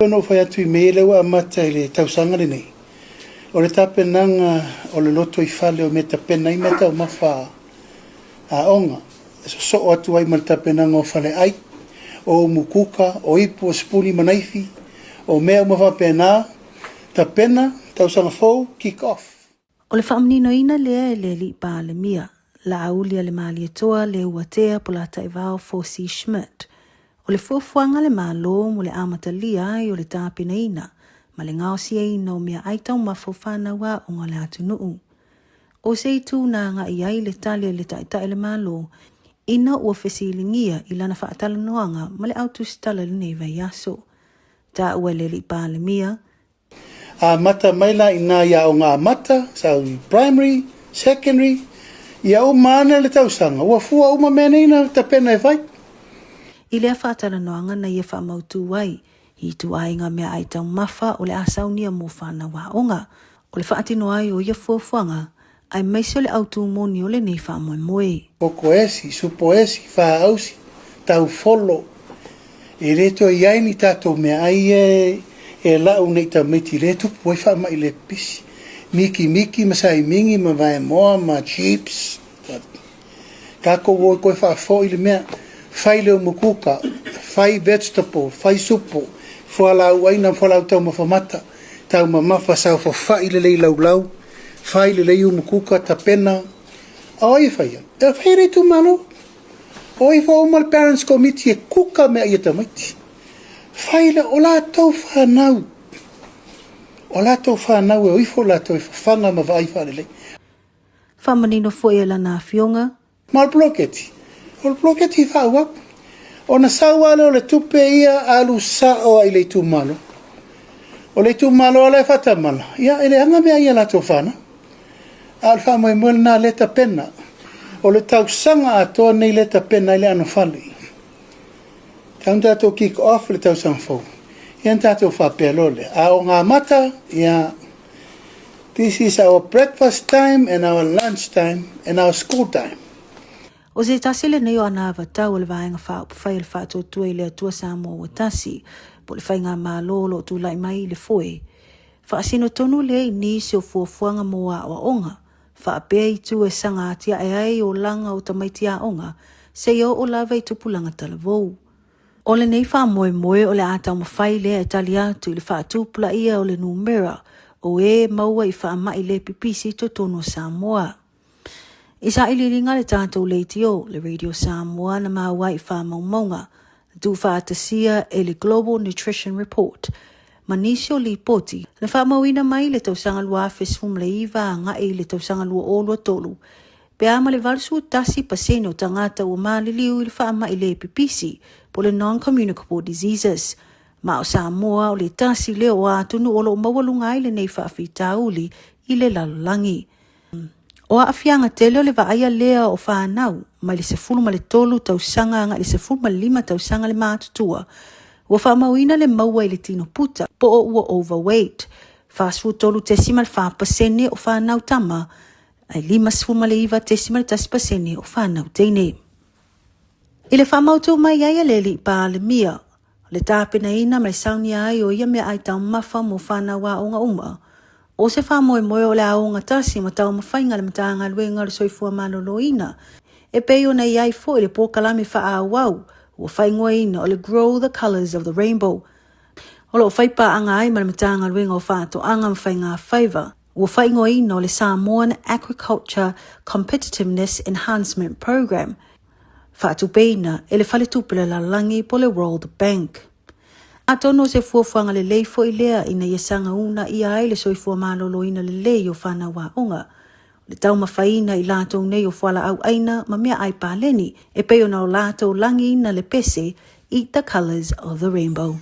Ona ou fai atu i mea ia lea ua amata i le tausaga lenei, o le tapenaga o le lotoifale o mea e tapena ai meataumafa a aoga, e sosoo atu ai ma le tapenaga o faleai, o umukuka, o ipu, o sipuni ma naifi, o mea uma faapena, tapena, tausaga fou, kick off. O le faamaninoina lea e le Alii Palemia, Laaulialemalietoa Leuatea Polataivao Fosi Schmidt, o le fuafuaga a le Malo mo le amatalia ai o le tapenaina ma le gaosiaina o meaai taumafa o fanau aoga o le atunuu. O se itu na agai ai le tali a le Taitai o le Malo ina ua fesiligia i lana faatalanoaga ma le au tusitala i lenei vaiaso. Taua e le Alii Palemia, Amata mai la i ina i aoga amata, sau i primary, secondary, ia uma ane le tausaga, ua fua uma mea nei na tapena e fai. I lea faatalanoaga na ia faamautu ai i ituaiga meaai taumafa o le a saunia mo fanau aoga, o le faatino ai o ia fuafuaga aemaise o le autu moni o lenei faamoemoe. Koko esi, supo esi, faausi, taufolo, e le toe i ai ni tatou meaai ia e lau nei tamaiti lea e tupu ai faamai le pipisi, mikimiki ma saimigi ma vaemoa ma chips. Tatou o e toe faafoi le mea, fai le umukuka, fai vegetable, fai supo, fualaau aina ma fualaau taumafa mata, taumamafa, saofafai lelei laulau, fai lelei umukuka, tapena. A o ai e faia? E fai e le itumalo. O ifo uma le parents committee e kuka mea ia tamaiti. Fai le, o latou whanau. O latou whanau e o ifo latou e fafaga ma vaai faalelei. Faamanino foi e lana afioga. Ma o le poloketi, o le poloketi e faaauau. Ona sau lava lea o le tupe ia alu sao lava i le itumalo. O le itumalo lava la e faatamala, ia e leaga mea ia a latou fanau. A o le faamoemoe lena lea e tapena. O le tausaga atoa lenei lea e tapena ai le anofale. Tau na tatou kick off le tausaga fou, ia ona tatou faapea loa lea, a o ngā mata, ia, this is our breakfast time and our lunch time and our school time. O se tasi lenei o anavatau a le Vaega Faaupufai a le Faatuatua i le Atua Samoa ua Tasi, po o le Faigamalo o lo o tulai mai i le foe. Faasino tonu lea i nisi o fuafuaga mo aoaoga, faapea itu e saga atiae ai olaga o tamaiti aoga seia oo lava i tupulaga talavou. O lenei faamoemoe o le a taumafai lea e tali atu i le faatupulaia o le numera o e maua i faamai le pipisi i totonu o Samoa. I sailiiliga a le tatou leitio, le Radio Samoa na maua ai i faamaumauga na tuufaatasia e le Global Nutrition Report ma nisi o lipoti na faamauina mai i le tausaga 2019 agai i le tausaga 2023, pe a ma le 81% o tagata ua maliliu i le faamai le pipisi po o le non-communicable diseases, ma o Samoa o le tasi lea o atunuu o lo o maualuga ai lenei faafitauli i le lalolagi. O aafiaga tele o le vaaia lea o fanau mai le 13 tausaga agai le 15 tausaga le matutua, ua faamauina le maua i le tino puta po o ua overweight, 43.4% o fanau tama ae 59.1% o fanau teine. I le faamautu mai ai a le Alii Palemia, o le tapenaina ma le saunia ai o ia meaai taumafa mo fanau aoga uma, o se faamoemoe o le a ogatasi ma taumafaiga a le Matagaluega o le Soifua Maloloina, e pei ona i ai foi le polokalame faaauau ua faaigoaina o le Grow the Colours of the Rainbow, o lo o fai paaga ai ma le Matagaluega o Faatoaga ma Faiga Faiva. Ua faaigoaina o le Samoan Aquaculture Competitiveness Enhancement Programme, faatupeina e le Faletupe o le Lalolagi po o le World Bank. Atonu o se fuafuaga lelei foi lea ina ia saga uunaia ai le soifua maloloina lelei o fanau aoga, o le taumafaina i latou nei o fualaau aina ma meaai paleni e pei ona o latou lagiina le pese Eat the Colours of the Rainbow.